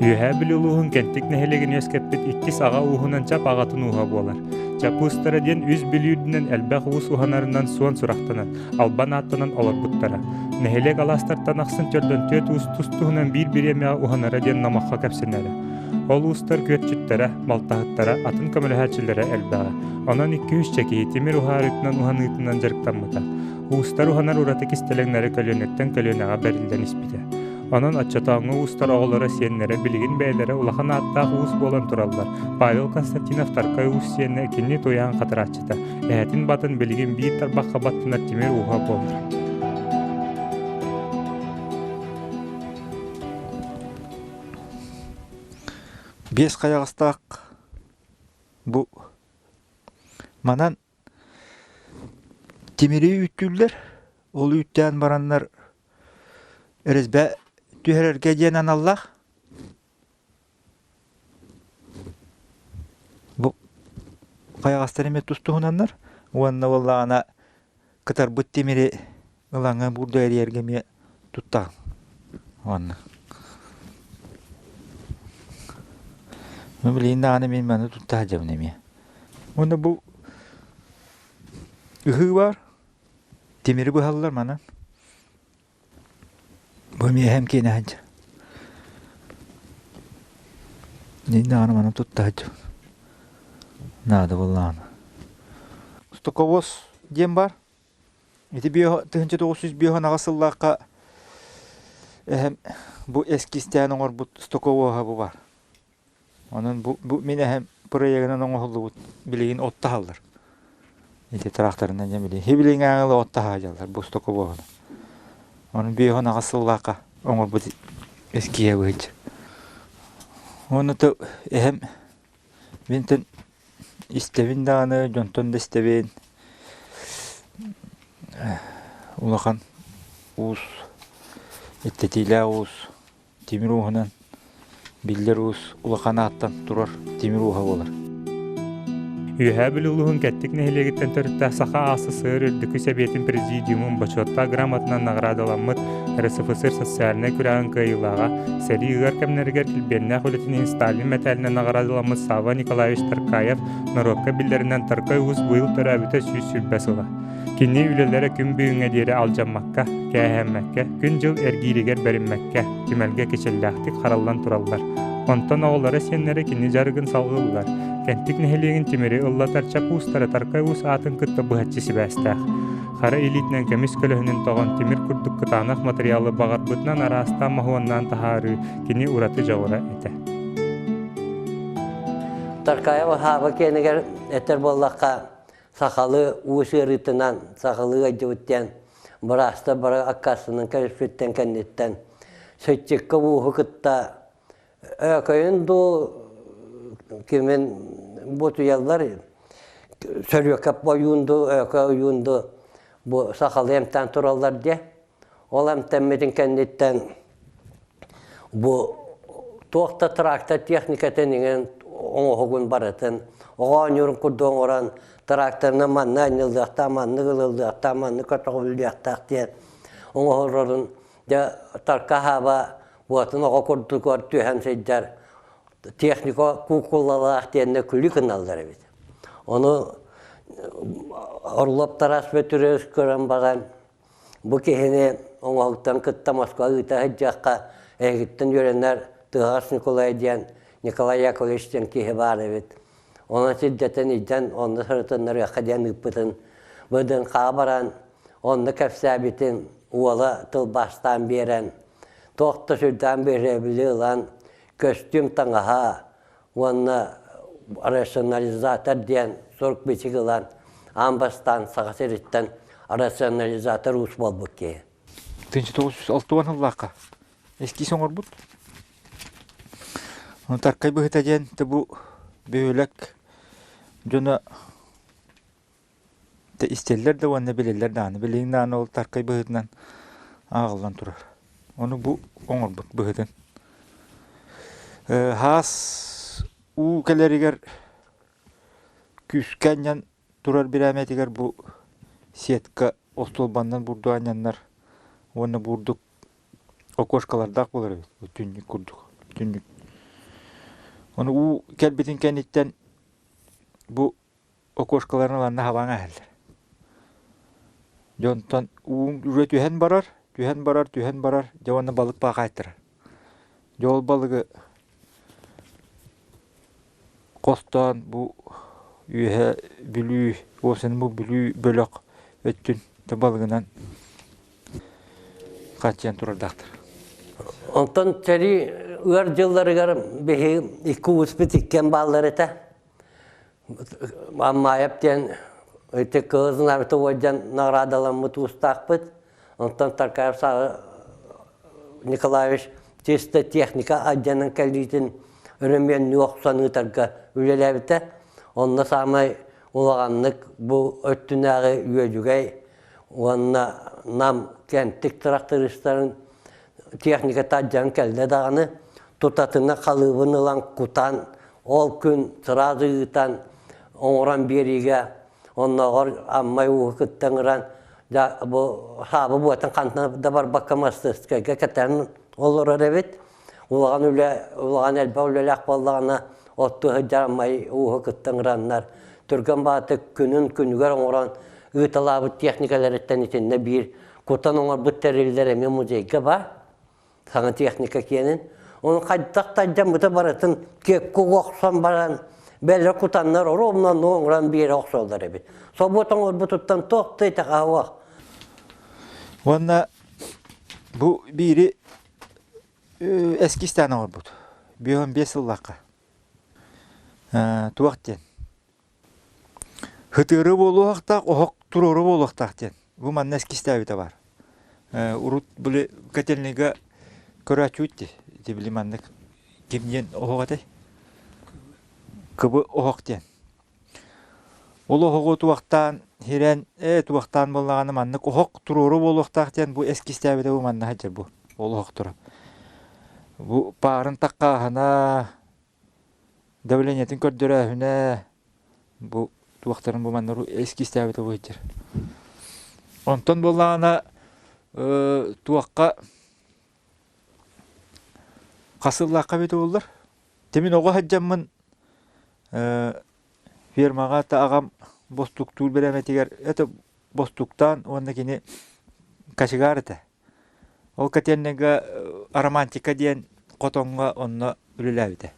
Үөһээ Бүлүү улууһун Кэнтик нэһилиэгин үөскэппит иккис аҕа ууһунан Чап аҕатын ууһа буолар. Чап уустара диэн үс Бүлүү үрдүнэн элбэх уус уһанарынан суон сурахтанан, албан ааттанан олорбуттара. Нэһилиэк алаастартан ахсын төрдөн түөрт уус тус-туһунан биир бириэмэҕэ уһанара диэн номоххо кэпсэнэрэ. Ол уустар күөрчүттэрэ, балтаһыттара, атын көмөлөһөөччүлэрэ элбэҕэ. Онон икки-үс чэкиһи тимир уһаарыытынан уһаныытынан дьарыктаммыта. Уустар уһанар ураты кистэлэҥнэрэ көлүөнэттэн көлүөнэҕэ бэриллэн испитэ. Онон оччотооҥҥу уустар оҕолоро сиэннэрэ билигин бэйэлэрэ улахан ааттаах уус буолан тураллар. Павел Константинов Таркай уус сиэнэ кини туйаан хатарааччыта. Эһэтин батын билигин биир тарбахха баттанар тимир ууһа буолар. Биэс хайаҕастаах бу манан Тимири үүттүүллэр, ол үүттээн бараннар резьбэ түһэрэргэ диэн аналлаах. Бу хайаҕастар эмиэ тус-туһунаннар уонна буоллаҕына кытарбыт тимири ылаҥҥа буурда эрийэргэ эмиэ туттаҕын. Уонна Ну билигин даҕаны мин маны тутта сылдьабын эмиэ. Уонна бу ыһыы баар. Тимири быһаллар манан. Бу эмиэ эһэм киэнэ сылдьар. Мин даҕаны маны тутта сылдьабын. Наада буоллаҕына. Стоковоз диэн баар. Ити 1958 сыллаахха эһэм бу эскизтээн оҥорбут стоковоһа бу баар. Онон бу, бу мин эһэм проегынан оҥоһуллубут билигин от таһаллар. Ити тыраахтарынан дьэ билигин хибилиҥ от таһаадьаллар бу стоковоһунан. Онон 58 сыллаахха оҥорбут эскиһэ быһыччы. Уонна то эһэм Мин истэбин даҕаны, дьонтон да истэбин улахан уус, иттэтиилээх уус, тимир ууһунан биллэр уус улахан ааттан турар тимир ууһа буолар. Үөһээ Бүлүү улууһун Кэттик нэһилиэгиттэн төрүттээх Саха АССР Үрдүкү Сэбиэтин Президиумун бочуоттаах грамотанан наҕараадалαμмыт РСФСР социальнай күрэҕин кыайыылааҕа, сэрии ыар кэмнэригэр килбиэннээх үлэтин иһин Сталин мэтээлинэн наҕараадаламмыт Савва Николаевич Таркаев норуокка биллэринэн Таркай Уус быйыл төрөөбүтэ 120 сыла. Кини үлэлэрэ күн бүгүҥҥэ диэри алдьаммакка, кээһэммэккэ, күн-дьыл эргииригэр бэриммэккэ, түмэлгэ кичэллээхтик хараллан тураллар. Онтон оҕолоро сиэннэрэ кини дьарыгын салҕыыллар. Кэнтик нэһилиэгин тимири ыллатар Чап уустара Таркай Уус аатын кытта быһаччы сибээстээх. Хара илиитинэн көмүс көлөһүнүн тоҕон тимир курдук кытаанах матырыйаалы баҕарбытынан араастаан моһуоннаан таһаарыы кини ураты дьоҕура этэ. Таркаев Аһааба киэнигэр этэр буоллахха, сахалыы уус ыарыытынан сахалыы ыалдьыбыт диэн быраастар бары аккаастанан кэбиспиттэн кэнниттэн сыччыкка ууһу кытта өөкөйүн дуу кимин бутуйаллар сөрүөкэп ойуун дуу өөкө ойуун дуу бу сахалыы эмтээн тураллар диэ ол эмтэммитин кэнниттэн Бу туох да трактор техникатын иҥэн оҥоһугун барытын оҕо оонньуурун курдук оҥорон тракторынан манна анньыллыахтаах, маннык ылыллыахтаах, маннык көтөҕүллүөхтээх диэн оҥоһорорун дьэ тарка хаба уотун оҕо курдугар түһэн сылдьар техника куукулалаах диэннэ күлүү гыналлар эбит. Ону Орлов Тарас Петрович көрөн баран Бу киһини оҥоһуктан кытта Москва ыыта сылдьыахха, эһигиттэн үөрэнэр Тыаҕас Ньукулай диэн Николай Яковлевич диэн киһи баар эбит. Онон сирдэтэн илдьэн онно сырытыннарыахха диэн ыыппытын ВДНХ-ҕа баран онно кэпсээбитин уола тылбаастаан биэрэн, туох да сүрдээн биһирэбили ылан, көстүүм таҥаһа уонна рационализатор диэн сурук-бичик ылан аан бастаан Саха сириттэн рационализатор уус буолбут киһи. 1960 сыллаахха эскиз оҥорбут. Таркай быһыта диэн бу бөһүөлэк дьоно истэллэр да уонна билэллэр даҕаны. Билигин даҕаны ол таркай быһыытынан ааҕыллан турар. Ону бу оҥорбут быһыытын. Хаас уу кэлэригэр күүскэ анньан турар бирээмэтигэр бу сетка остуолбаннан бурдук анньаннар уонна бурдук окошкалардаах буолар эбит. Түннүк курдук. Түннүк. Ону уу кэлбитин кэнниттэн бу окошкаларын ыланна хабаҥ аһаллар. Дьонтон ууҥ үрэ түһэн барар, түһэн барар, түһэн барар, дьэ уонна балык баахайтарар. Дьэ ол балыгы хостоон бу үөһэ Бүлүү, уопсайынан бу Бүлүү бөлөх өттүн балыгынан хааччыйан турардаахтар. Онтон сэрии ыар дьылларыгар биһиги икки ууспут иккиэн бааллар этэ. Аммаев диэн ити кыһыл знамята уордьан наҕараадаламмыт уустаахпыт. Онтон Таркаев Николаевич чисто техника алдьанан кэлиитин өрөмүөннүү охсон ыытарга үлэлээбитэ. Онно саамай улаханнык бу өттүнээҕи Үөдүгэй уонна Нам кэнтик тырахтарыыстарын техниката алдьанан кэллэ даҕаны тутатына халыыбын ылан кутан, ол күн сразу ыытан оҥорон биэриигэ оннооҕор Аммай ууһу кытта ыҥыран бу хаабы буотан хантан да барбакка мастырскайга кэтэн олорор эбит. Улахан үлэ, улахан элбэх үлэлээх буоллаҕына оттуу сылдьар Аммай ууһу кытта ыҥыраннар түргэн баҕатык күнүн күнүгэр оҥорон ыыталаабыт техникаларыттан итиннэ биир кутан оҥорбут тэриллэр эмиэ музейга баар. Саҥа техника киэнин. Оны хайдах тайдаммыта барытын киэпкэ охсон баран бэлэ кутаннар ровно оҥорон биэрэ охсоллор эбит. Собуот оҥорбутуттан туох да итэҕэһэ Уонна бу биири эскизтээн оҥорбут. 55 сыллаахха. Туох диэн. Хытыыры буолуохтаах, оһох туруору буолуохтаах диэн. Бу манна эскизтээбитэ баар. Урут били котельныйга көрөөччүбүт дии. Ити били маннык ким диэн оһох этэй? Кыбы оһох диэн. Ол оһоҕу туохтаан хирэн, ээ туохтаан буоллаҕына маннык оһох туруору буолуохтаах диэн бу эскизтээбитэ бу манна сылдьар бу ол оһохторо. Бу паарын таккааһына, давлениетын көрдөрөөһүнэ бу туохтарын бу манна эскизтээбитэ бу сылдьар. Онтон буоллаҕына туохха хас сыллаахха эбитэ буоллар? Тимин оҕо сылдьаммын фермаҕа та аҕам бостуктуур бирэмэтигэр это бостуктаан уонна кини кочегар этэ. Ол котельныйга романтика диэн хотоҥҥо онно үлэлээбитэ.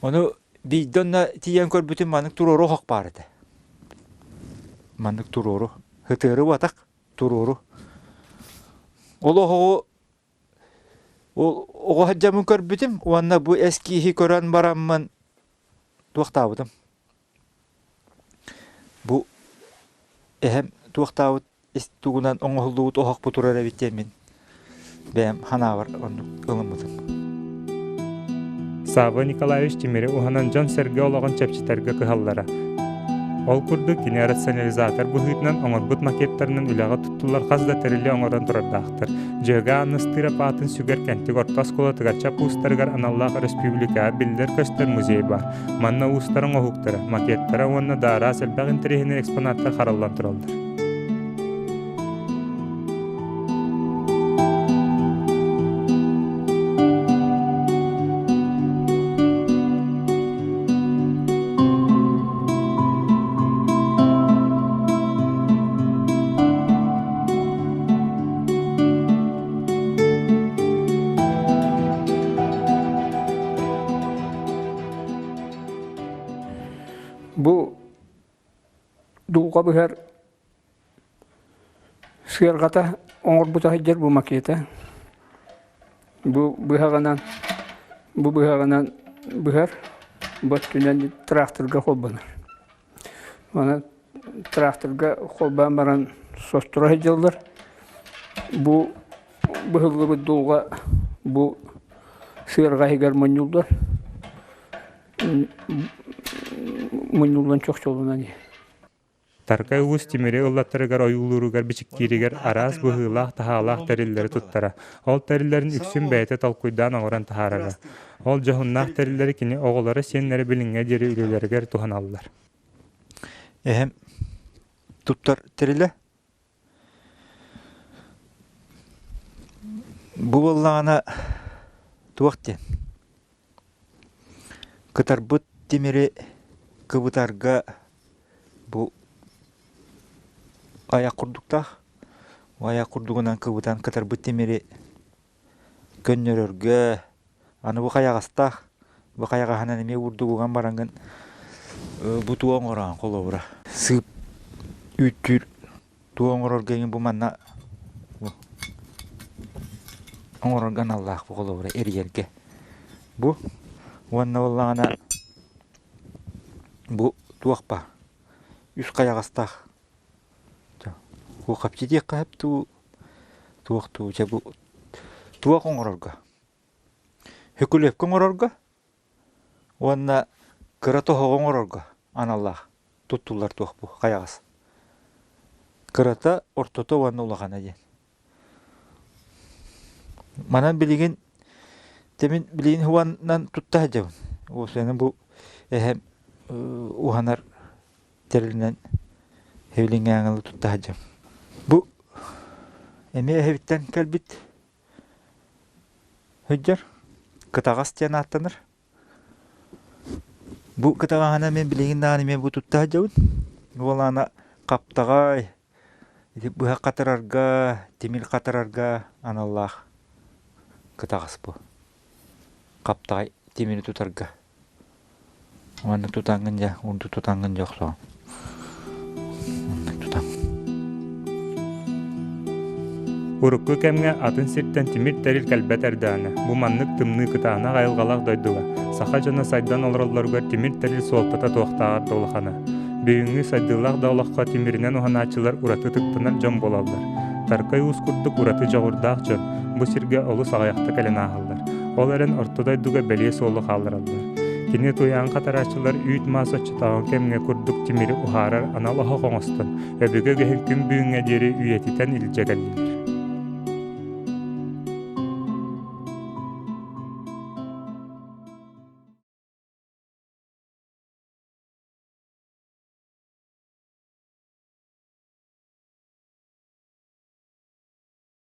Ону биирдэ онно тиийэн көрбүтүм маннык туруору оһох баар этэ. Маннык туруору. Һытыары уотах туруору. Ол оһоҕу ол оҕо сылдьаммын көрбүтүм уонна бу эскииһи көрөн бараммын туохтаабытым. Бу эһэм туохтаабыт ис тугунан оҥоһуллубут оһохпут турар эбит диэммин бэйэм ханаабар оннук ылыммытым. Савва Николаевич тимири уһанан дьон-сэргэ олоҕун чэпчэтэргэ кыһаллара. Ол курдук кини рационализатор быһыытынан оҥорбут макеттарынан үлэҕэ туттуллар хас да тэрили оҥорон турардаахтар. Дьүөгэ Аннастыырап аатын сүгэр Кэнтик орто оскуолатыгар чап уустарыгар аналлаах өрөспүүбүлүкэҕэ биллэр-көстөр музей баар. Манна уустар оҥоһуктара, макеттара уонна да араас элбэх интэриэһинэй экспонаттар хараллан тураллар. Бу дулҕа быһар сыарҕата оҥорбута сылдьар бу макета. Бу быһаҕынан бу быһаҕынан быһар, бу өттүнэн тракторга холбонор. Онон тракторга холбоон баран состура сылдьаллар. Бу быһыллыбыт дулҕа бу сыарҕа иһигэр мунньуллар. Мунньуллан чохчолунан иһэр. Таркай уус тимири ыллаттарыгар ойуулууругар бичиктииригэр араас быһыылаах-таһаалаах тэриллэри туттара. Ол тэриллэрин үксүн бэйэтэ толкуйдаан оҥорон таһаарара. Ол дьоһуннаах тэриллэри кини оҕолоро сиэннэрэ билиҥҥэ диэри үлэлэригэр туһаналлар. Эһэм туттар тэрилэ Бу буоллаҕына туох диэн? Кытарбыт тимири кыбытарга бу айах курдуктаах. Айах курдугунан кыбытан кытарбыт тимири көннөрөргө, аны бу хайаҕастаах, бу хайаҕаһынан эмиэ бурдук уган бараҥҥын бу туох оҥороон холобура сыып үүттүүр туох оҥорорго эҥин бу манна оҥорорго аналлаах бу холобура эрийэргэ бу уонна буоллаҕына бу туох баар үс хайаҕастаах Хапчы диэххэ сөп дуу, туох дуу, дьэ бу туох оҥорорго? Хөкүлүөпкэ оҥорорго уонна кыра тоһоҕо оҥорорго аналлаах туттуллар туох бу хайаҕас. Кырата, ортото уонна улахана диэн. Манан билигин тэмин билигин уһанан тутта сылдьабын. Уопсайынан бу эһэм уһанар тэрилинэн хэвилиҥҥээҥи тутта сылдьабын. Бу эмиэ эһэбиттэн кэлбит сылдьар. Кытаҕас диэн ааттанар. Бу кытаҕаһынан мин билигин даҕаны эмиэ бу тутта сылдьабын. Уолаана хаптаҕай, ити быһа хатарарга, тимир хатарарга аналлаах кытаҕас бу. Хаптаҕай тимири тутарга. Уонна тутаҥҥын дьэ, урду тутаҥҥын дьэ охсоҕун. Оннук тутан. Урукку кэмҥэ атын сиртэн тимир тэрил кэлбэт эрдэҕинэ, бу маннык тымныы кытаанах айылҕалаах дойдуга саха дьоно сайдан олороллоругар тимир тэрил суолтата туохтааҕар да улахана. Бүгүҥҥү сайдыылаах да олоххо тимиринэн уһанааччылар ураты ытыктанар дьон буолаллар. Таркай уус курдук ураты дьоҕурдаах дьон бу сиргэ олус аҕыйахта кэлэн ааһаллар. Ол эрэн орто дойдуга бэлиэ суолу хааллараллар. Кини туйаан хатарааччылар үүт-маас оччотооҕу кэмҥэ курдук тимири уһаарар анал оһох оҥостон, өбүгэ үгэһин күн бүгүҥҥэ диэри үйэтитэн илдьэ кэллилэр.